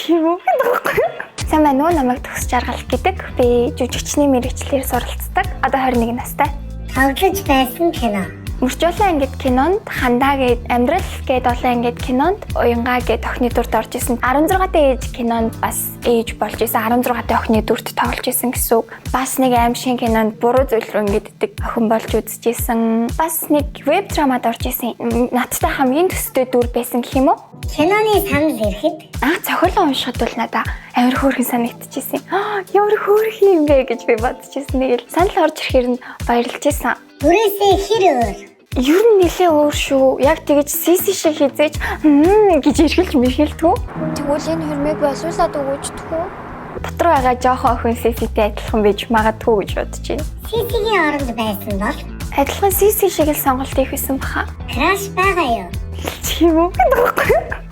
Тийм үү? Сайн байна уу? Намайг Төгс Жаргал гэдэг. Би жүжигчний мэргэжлээр суралцдаг. Одоо 21 настай. Тоглож байсан кино. Мөрчүүлэн ангид кинонд Хандаа гээд амьдрал гээд олон ангид кинонд Уянгаа гээд охины дүрд орж исэн. 16 та ээж кинонд бас ээж болж исэн. 16 та охины дүрд тоглож исэн гэсэн үг. Бас нэг аим шиг кинонд буруу зүйл рүү ингэддэг охин болж үзэж исэн. Бас нэг веб драмад орж исэн. Надтай хамгийн төстэй дүр байсан гэх юм уу? Киноны санал ирэхэд Анх зохиолоо уншихад бол надаа амар хөөрхөн санагдчихсэн. Аа, ямар хөөрхөн юм бэ гэж би бодчихсон. Нэг л санал орж ирэхээр нь баярлж исэн. Бүрээсээ хэр өөр? Ер нь нэлээ өөр шүү. Яг тэгэж Сиси шиг хизээж гэж эргэлж мэргэлтгүү. Тэгвэл энэ хөрмийг болиулаад өгөөч тхүү. Дотор байгаа жоохон охин Сиситэй адилхан байж магадгүй гэж бодож байна. Сисигийн оронд байсан бол Адилхан Сиси шиг л сонголт хийх байсан баха. Crush байгаа юу? Тийм үү?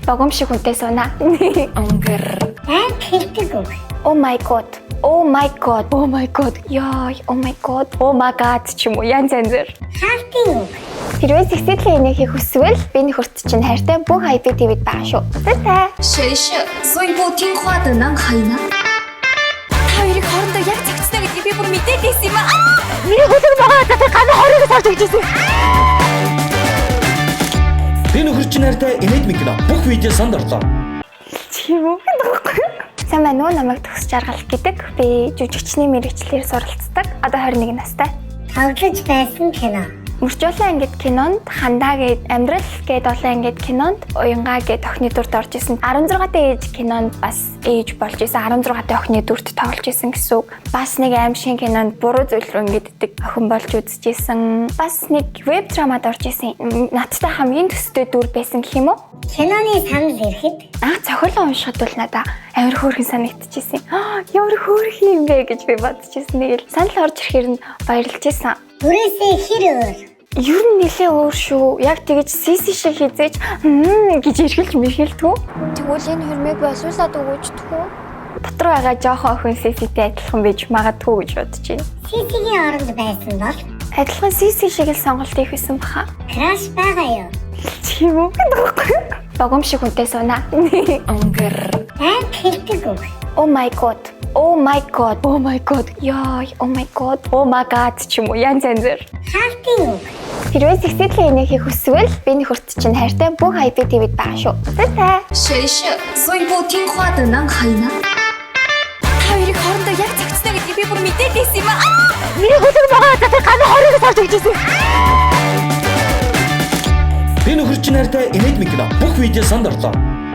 Богом шиг хүнтэй сууна. Анги хэлдэг үг. Oh my God. Oh my God. Oh my God. Яй, oh my God. Oh my God ч юм уу, янз янзэр. Хаалтын үг. Хэрвээ сэгсэдлийн инээхийг хүсвэл би нөхөрт чинь хайртай бүх IPTV-д байгаа шүү. За. 谁是最不听话的男孩呢？ Та хоёрыг хоорондоо яг зөгцснө гэдгийг би бүр мэдээд байсан юм аа. Миний хөлөг могоо татах гана хориг сарж өгч ирсэн. Би нөхөр чинь хайртай инээдмийн кино бүх видео санд орлоо. Тийм үү? Сайн байна уу? Намайг Төгс Жаргал гэдэг. Би жүжигчний мэргэжлээр суралцдаг. Одоо 21 настай. Тоглож байсан кино. Мөрчүүлэн ангид кинонд Хандаа гээд амьдрал гээд олон ангид кинонд Уянгаа гээд охины дүрд орж исэн. 16 та ээж кинонд бас ээж болж исэн. 16 та охины дүрд тоглож исэн гэсэн үг. Бас нэг аим шиг кинонд буруу зүйл рүү ингэддэг охин болж үзэж исэн. Бас нэг веб драмад орж исэн. Надтай хамгийн төстэй дүр байсан гэх юм уу? Киноны санал ирэхэд Анх зохиолоо уншихад бол надаа амар хөөрхөн санагдчихсэн. Аа, ямар хөөрхөн юм бэ гэж би бодчихсон. Нэг л санал орж ирэхээр нь баярлж исэн. Бүрээсээ хэр өөр? Ер нь нэлээ өөр шүү. Яг тэгэж Сиси шиг хизээж гэж эргэлж мэргэлтгүү. Тэгвэл энэ хөрмийг болиулаад өгөөч тхүү. Дотор байгаа жоохон охин Сиситэй адилхан байж магадгүй гэж бодож байна. Сисигийн оронд байсан бол Адилхан Сиси шиг л сонголт хийх байсан баха. Crush байгаа юу? Тийм үү? Богом шиг хүнтэй сууна. Анги хэлдэг үг. Oh my God. Oh my God. Oh my God. Яй, oh my God. Oh my God ч юм уу, янз янзэр. Хаалтын үг. Хэрвээ сэгсэдлийн инээхийг хүсвэл би нөхөрт чинь хайртай бүх IPTV-д байгаа шүү. За. 谁是最不听话的男孩呢？ Та хоёрыг хоорондоо яг зөгцснө гэдгийг би бүр мэдээд байсан юм аа. Миний хөлөг могоо татах гана хориг сарж өгч ирсэн. Би нөхөр чинь хайртай инээдмийн кино бүх видео санд орлоо.